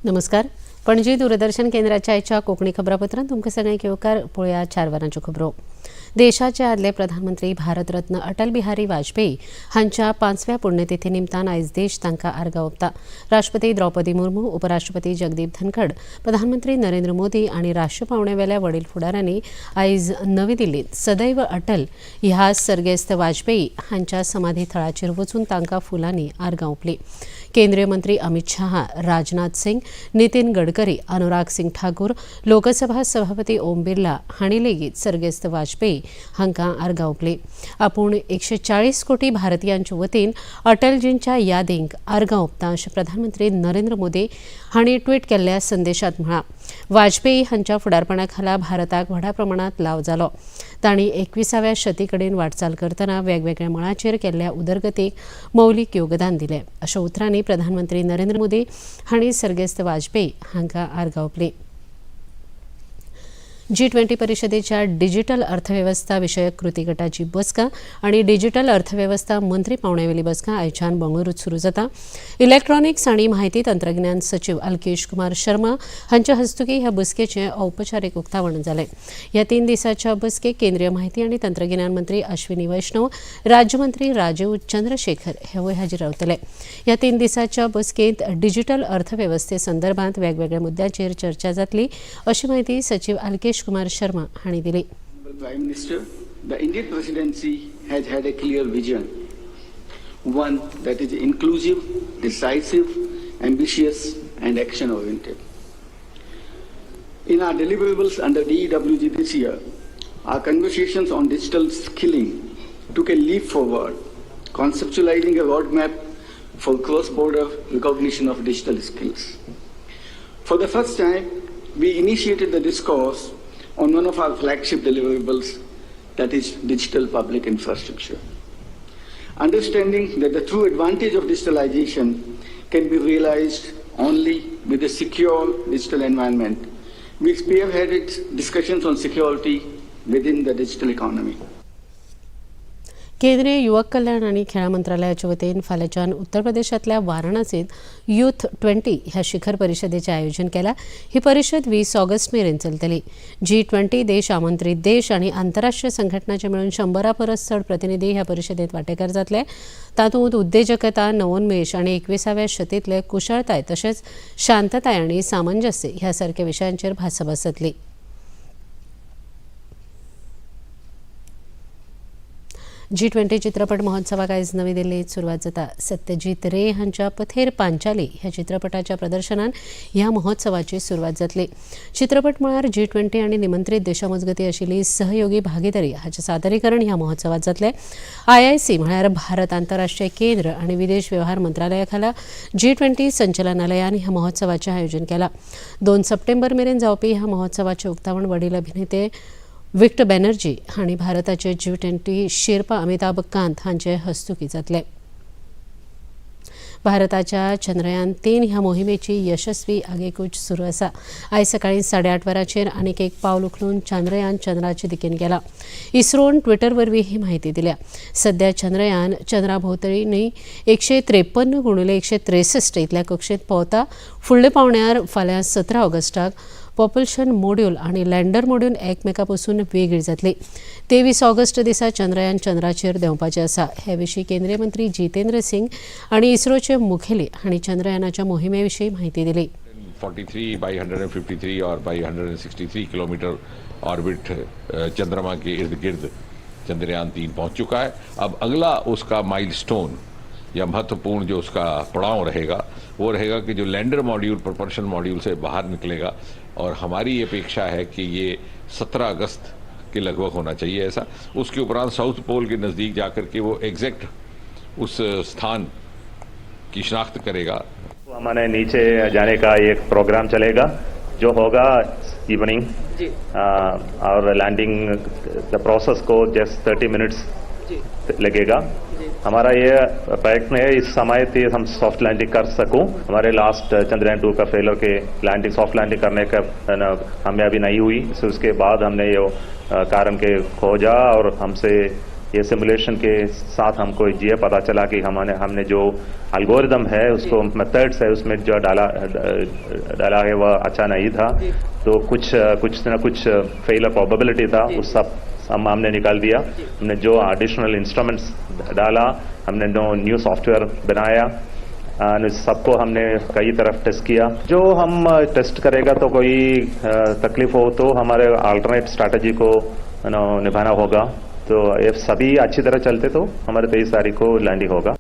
नमस्कार. पणजी दूरदर्शन केंद्राच्या आयच्या कोंकणी खबरापत्रांत तुमकां सगळ्यांक येवकार. पळोवया 4 वरांच्यो खबरो. देशाचे आदले प्रधानमंत्री भारतरत्न अटल बिहारी वाजपेयी हांच्या 5व्या पुण्यतिथी निमतान आयज देश तांकां आर्गां ओंपता. राष्ट्रपती द्रौपदी मुर्मू, उपराष्ट्रपती जगदीप धनखड, प्रधानमंत्री नरेंद्र मोदी आनी राष्ट्रीय पांवड्यावेल्या वडील फुडाऱ्यांनी आयज नवी दिल्लींत सदैव अटल ह्या सर्गेस्त वाजपेयी हांच्या समाधी थळाचेर वचून तांकां फुलांनी आर्गां ओंपली. केंद्रीय मंत्री अमित शहा, राजनाथ सिंग, नितीन गडकरी, अनुराग सिंग ठाकूर, लोकसभा सभापती ओम बिर्ला हांणी लेगीत सर्गेस्त वाजपेयी हांकां आर्गां ओंपली. आपूण 140 कोटी भारतीयांच्या वतीन अटलजींच्या यादींक आर्गां ओंपता अशें प्रधानमंत्री नरेंद्र मोदी हांणी ट्वीट केल्ल्या संदेशांत म्हळां. वाजपेयी हांच्या फुडारपणा खाला भारताक व्हडा प्रमाणांत लाव जालो. तांणी 21व्या शती कडेन वाटचाल करतना वेगवेगळ्या मळाचेर केल्ल्या उदरगतीक मौलीक योगदान दिलें अशा उतरांनी प्रधानमंत्री नरेंद्र मोदी हांणी सर्गेस्त वाजपेयी हांकां आर्गां ओंपली. जी-20 परिषदेच्या डिजिटल अर्थवेवस्था विशयक कृती गटाची बसका आनी डिजिटल अर्थवेवस्था मंत्री पांवड्यावेली बसका आयच्यान बंगळुरूत सुरू जाता. इलेक्ट्रॉनिक्स आनी म्हायती तंत्रज्ञान सचीव अल्केश कुमार शर्मा हांच्या हस्तुकी ह्या बसकेचें औपचारीक उक्तावण जालें. ह्या 3 दिसांच्या बसकेक केंद्रीय म्हायती आनी तंत्रगिन्यान मंत्री अश्विनी वैष्णव, राज्यमंत्री राजीव चंद्रशेखर हेवूय हाजीर रावतले. ह्या 3 दिसांच्या बसकेंत डिजिटल अर्थवेवस्थे संदर्भात वेगवेगळ्या मुद्द्यांचेर चर्चा जातली अशी म्हायती सचीव अल्केश कुमार शर्मा हांणी दिली. Prime Minister, the Indian presidency has had a clear vision, one that is inclusive, decisive, ambitious, and action-oriented. In our deliverables under DEWG this year, our conversations on digital skilling took a leap forward, conceptualizing a roadmap for cross-border recognition of digital skills. For the first time, we initiated the discourse on one of our flagship deliverables, that is digital public infrastructure. Understanding that the true advantage of digitalization can be realized only with a secure digital environment, we spearheaded discussions on security within the digital economy. केंद्रीय युवक कल्याण आनी खेळां मंत्रालयाच्या वतीन फाल्यांच्यान उत्तर प्रदेशांतल्या वाराणसींत youth 20 ह्या शिखर परिशदेचें आयोजन केलां. ही परिशद 20 ऑगस्ट मेरेन चलतली. जी-20 देश, आमंत्रीत देश आनी आंतरराष्ट्रीय संघटनाचे मेळून 100 परस चड प्रतिनिधी ह्या परिशदेंत वांटेकार जातले. तातूंत उद्देजकता, नवोन्मेष आनी 21व्या शतींतले कुशळताय तशेंच शांतताय आनी सामंजस्य ह्या सारक्या विशयांचेर भासाभास जातली. जी-20 चित्रपट महोत्सवाक आयज नवी दिल्लीत सुरवात जाता. सत्यजीत रे हांच्या पथेर पांचाली ह्या चित्रपटाच्या प्रदर्शनान ह्या महोत्सवाची सुरवात जातली. चित्रपट मळार जी-20 आनी निमंत्रीत देशां मजगतीं आशिल्ली सहयोगी भागीदारी हाचें सादरीकरण ह्या महोत्सवात जातलें. आयआयसी म्हळ्यार भारत आंतरराष्ट्रीय केंद्र आनी विदेश वेव्हार मंत्रालया खाला जी-20 संचलनालयान ह्या महोत्सवाचें आयोजन केलां. 2 सप्टेंबर मेरेन जावपी ह्या महोत्सवाचें उक्तावण वडील अभिनेते विक्टर बॅनर्जी हांणी भारताचे जी-20 शेर्पा अमिताभ कांत हांचे हस्तुकी जातले. भारताच्या चंद्रयान 3 ह्या मोहिमेची यशस्वी आगेकूच सुरू आसा. आयज सकाळीं 8:30 वरांचेर आनीक एक पावल उखलून चंद्रयान चंद्राचे दिकेन गेला. इस्रोन ट्विटर वरवीं ही म्हायती दिल्या. सध्या चंद्रयान चंद्रा भोंवतणी 153 गुणिले 163 इतल्या कक्षेंत पावता. फुडल्या पावण्यार फाल्यां 17 ऑगस्टाक पॉप्युलशन मॉड्यूल आनी लँडर मॉड्यूल एकमेका पसून वेगळी जातली. 23 ऑगस्ट दिसा चंद्रयान चंद्राचेर देंवपाचें आसा. हे विशीं केंद्रीय मंत्री जितेंद्र सिंग आनी इस्रोचे मुखेली हांणी चंद्रयानाच्या मोहिमे विशीं म्हायती दिली. 43 by 153 और बाई 163 किलोमीटर ऑर्बिट चंद्रमा के इर्द गिर्द चंद्रयान 3 पहुंच चुका है. अब अगला उसका माइलस्टोन या महत्वपूर्ण जो उसका पड़ाव रहेगा, वो रहेगा कि जो लैंडर मॉड्यूल प्रपल्शन मॉड्यूल से बाहर निकलेगा और हमारी अपेक्षा है कि ये 17 अगस्त के लगभग होना चाहिए ऐसा. उसके उपरांत साउथ पोल के नज़दीक जाकर के वो एग्जैक्ट उस स्थान की शनाख्त करेगा. हमारे नीचे जाने का एक प्रोग्राम चलेगा, जो होगा इवनिंग और लैंडिंग the process को जस्ट 30 मिनट्स लगेगा. हमारा ये प्रयत्न है, इस समय पे हम सॉफ्ट लैंडिंग कर सकूं. हमारे लास्ट चंद्रयान 2 का फेलर के लैंडिंग, सॉफ्ट लैंडिंग करने का कामयाबी नहीं हुई. तो उसके बाद हमने ये कारण के खोजा और हमसे ये सिमुलेशन के साथ हमको ये पता चला कि हमने हमने जो अल्गोरिदम है उसको मेथड्स है उसमें जो डाला डाला है वह अच्छा नहीं था, तो कुछ कुछ ना कुछ फेलियर प्रोबेबिलिटी था, उस सब हम हमने निकाल दिया। हमने जो एडिशनल इंस्ट्रूमेंट्स डाला, हमने जो न्यू सॉफ्टवेयर बनाया, सबको हमने कई तरफ टेस्ट किया। जो हम टेस्ट करेगा तो कोई तकलीफ हो तो हमारे अल्टरनेट स्ट्रैटेजी को निभाना होगा। तो ये सभी अच्छी तरह चलते तो हमारे 23 तारीख को लैंडिंग होगा।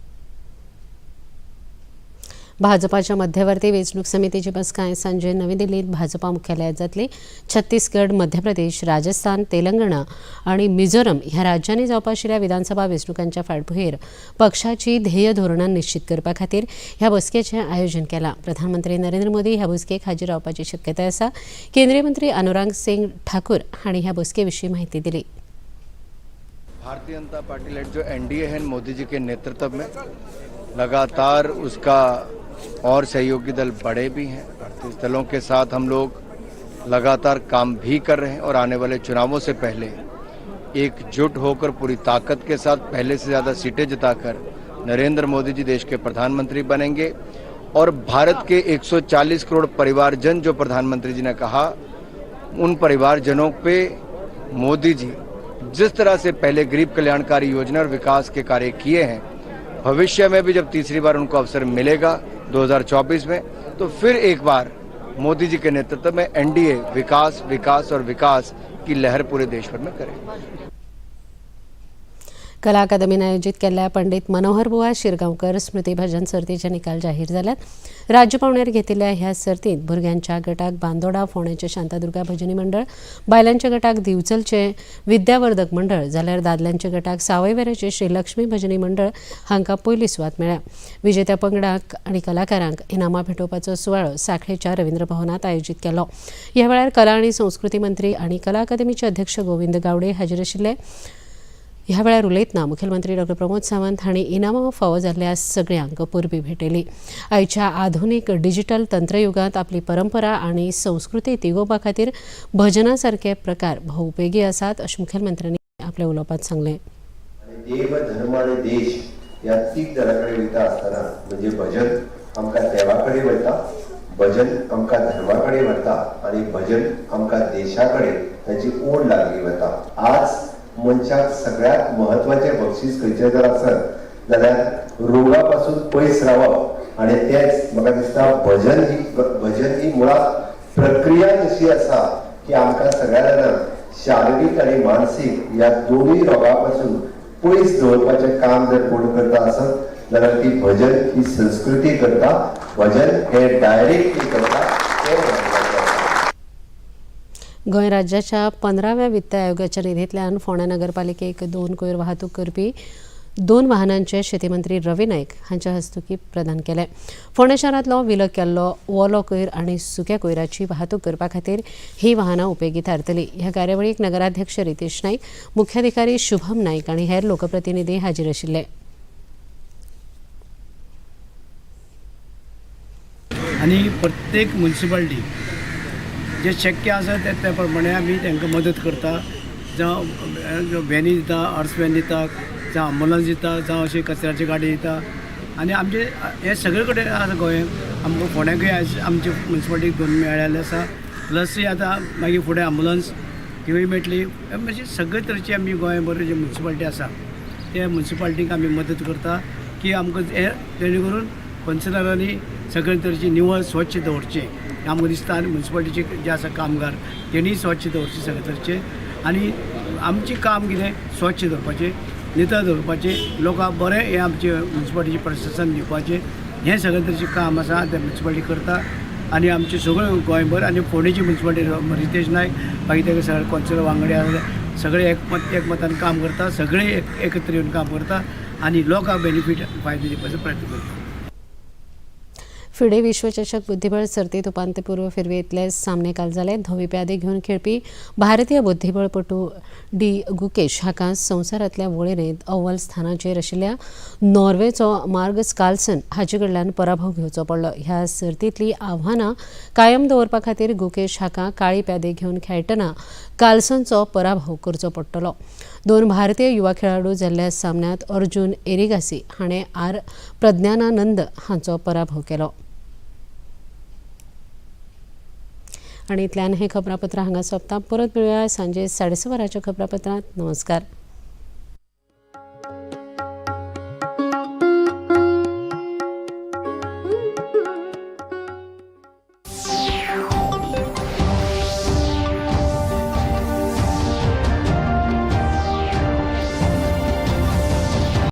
भाजपाच्या मध्यवर्ती वेंचणूक समितीची बसका आयज सांजे नवी दिल्लीत भाजपा मुख्यालयात जातली। छत्तीसगड, मध्य प्रदेश, राजस्थान, तेलंगणा आनी मिझोरम ह्या राज्यांनी जावपा आशिल्ल्या विधानसभा वेंचणुकांच्या फाटभुंयेर पक्षाची ध्येय धोरणां निश्चित करपा खातीर ह्या बसकेचें आयोजन केलां। प्रधानमंत्री नरेंद्र मोदी ह्या बसकेक हाजीर रावपाची शक्यताय आसा। केंद्रीय मंत्री अनुराग सिंग ठाकूर हांणी ह्या बसके विशीं म्हायती दिली। भारतीय जनता पार्टी लेड जो एनडीए है मोदी जी के नेतृत्व में लगातार उसका और सहयोगी दल बढ़े भी हैं। भारतीय दलों के साथ हम लोग लगातार काम भी कर रहे हैं और आने वाले चुनावों से पहले एकजुट होकर पूरी ताकत के साथ पहले से ज़्यादा सीटें जिताकर नरेंद्र मोदी जी देश के प्रधानमंत्री बनेंगे और भारत के 140 करोड़ परिवारजन, जो प्रधानमंत्री जी ने कहा, उन परिवारजनों पे मोदी जी जिस तरह से पहले गरीब कल्याणकारी योजना और विकास के कार्य किए हैं, भविष्य में भी जब तीसरी बार उनको अवसर मिलेगा 2024 में, तो फिर एक बार मोदी जी के नेतृत्व में एनडीए विकास, विकास और विकास की लहर पूरे देश भर में करेगा। कला अकादमीन आयोजित केल्ल्या पंडित मनोहर बुवा शिरगांवकर स्मृती भजन सर्तीचे निकाल जाहीर जाल्यात। राज्य पावंड्यार घेतिल्ल्या ह्या सर्तींत भुरग्यांच्या गटाक बांदोडा फोंडेचे शांतादुर्गा भजनी मंडळ, बायलांच्या गटाक दिवचलचे विद्यावर्धक मंडळ, जाल्यार दादल्यांच्या गटाक सावयवेऱ्याचे श्री लक्ष्मी भजनी मंडळ हांकां पयली सुवात मेळ्ळ्या। विजेत्या पंगडाक आनी कलाकारांक इनामां भेटोवपाचो सुवाळो सांखळेच्या रवींद्र भवनात आयोजीत केलो। ह्या वेळार कला आनी संस्कृती मंत्री आनी कला अकादमीचे अध्यक्ष गोविंद गावडे हाजीर आशिल्ले। ह्या वेळार उलयतना मुखेलमंत्री डॉक्टर प्रमोद सावंत हांणी इनामां फावो जाल्ल्या सगळ्यांक परबीं भेटयली। आयच्या आधुनीक डिजिटल तंत्रयुगांत आपली परंपरा आनी संस्कृती तिगोवपा खातीर भजना सारके प्रकार भोव उपेगी आसात अशें मुखेलमंत्र्यांनी आपल्या उलोवपांत सांगलें। देव, धर्म आनी देश ह्या तीग जाणां कडेन वयता आसतना, म्हणजे भजन आमकां देवा कडेन व्हरता, भजन आमकां धर्मा कडेन व्हरता आनी भजन आमकां देशा कडेन ताची ओड लागली वता। आज मनशाक सगळ्यात म्हत्वाचें बक्षीस खंयचें जर आसत जाल्यार रोगा पासून पयस रावप आनी तेंच म्हाका दिसता भजन ही। भजन ही मुळात प्रक्रिया अशी आसा की आमकां सगळ्या जाणांक शारिरीक आनी मानसीक ह्या दोनूय रोगा पासून पयस दवरपाचें काम जर कोण करता आसत जाल्यार ती भजन ही संस्कृती करता। भजन हे डायरेक्टली करता, तें म्हत्वाचें आसा। गोंय राज्याच्या 15व्या वित्त आयोगाच्या निधींतल्यान फोंड्या नगरपालिकेक 2 कोयर वाहतूक करपी 2 वाहनांचे शेतीमंत्री रवी नायक हांच्या हस्तुकीं प्रदान केले। फोंडें शारांतलो विलग केल्लो ओलो कोयर आनी सुक्या कोयराची वाहतूक करपा खातीर ही वाहनां उपेगी थारतली। ह्या कार्यावळीक नगराध्यक्ष रितेश नायक, मुख्याधिकारी शुभम नायक आनी हेर लोकप्रतिनिधी हाजीर आशिल्ले। आनी प्रत्येक मुन्सिपाल्टी जे शक्य आसा ते त्या प्रमाणे आमी तांकां मदत करता। जावं व्हॅनी दिता, अर्स व्हॅन दिता, जावं आंबुलन्स दिता, जावं अशी कचऱ्याची गाडी दिता। आनी आमचे हे सगळे कडेन आसा गोंयांत, आमकां फोंड्याकूय आयज आमचे मुन्सिपाल्टीक 2 मेळ्ळेले आसा, प्लस आतां मागीर फुडें आंबुलन्स तिवूय मेळटली। म्हणजे सगळे तरेची आमी गोंयभर जे मुन्सिपाल्टी आसा त्या मुन्सिपाल्टीक आमी मदत करता की आमकां हे जेणे करून कौन्सिलरांनी सगळे तरेची निवळ स्वच्छ दवरचें आमकां दिसता। आनी मुन्सिपाल्टीचे जे आसा कामगार तेणीय स्वच्छ दवरचें सगळे तरेचें। आनी आमचें काम कितें, स्वच्छ दवरपाचें, नितळ दवरपाचें, लोकांक बरें हें आमचें मुन्सिपाल्टीचें प्रशासन दिवपाचें, हें सगळे तरेचें काम आसा तें मुन्सिपाल्टी करता। आनी आमचें सगळें गोंयभर आनी फोंडेची मुन्सिपाल्टी रितेश नायक, मागीर तेका सगळे कौन्सिलर वांगडी आसा, सगळे एकमतान काम करता, सगळे एकत्र येवन काम करता आनी लोकांक बेनिफीट फायदो दिवपाचो प्रयत्न करता। फिडे विश्वचषक बुद्धिबळ सर्तीत उपांत्यपूर्व फिरवेतले सामने काल जाले। धवी प्यादे घेवन खेळपी भारतीय बुद्धिबळपटू डी गुकेश हाका संवसारांतल्या वळेरेंत अव्वल स्थानाचेर आशिल्ल्या नॉर्वेचो मार्गस कार्लसन हाचे कडल्यान पराभव घेवचो पडलो। ह्या सर्तींतली आव्हानां कायम दवरपा खातीर गुकेश हाका काळी प्यादे घेवन खेळटना कार्लसनचो पराभव करचो पडटलो। दोन भारतीय युवा खेळाडू जाल्ल्या सामन्यांत अर्जुन एरिगासी हाणें आर प्रज्ञानानंद हांचो पराभव केलो. आनी इतल्यान हें खबरापत्र हांगा सोंपता. परत मेळुया सांजे 6:30 वरांच्या खबरापत्रांत. नमस्कार.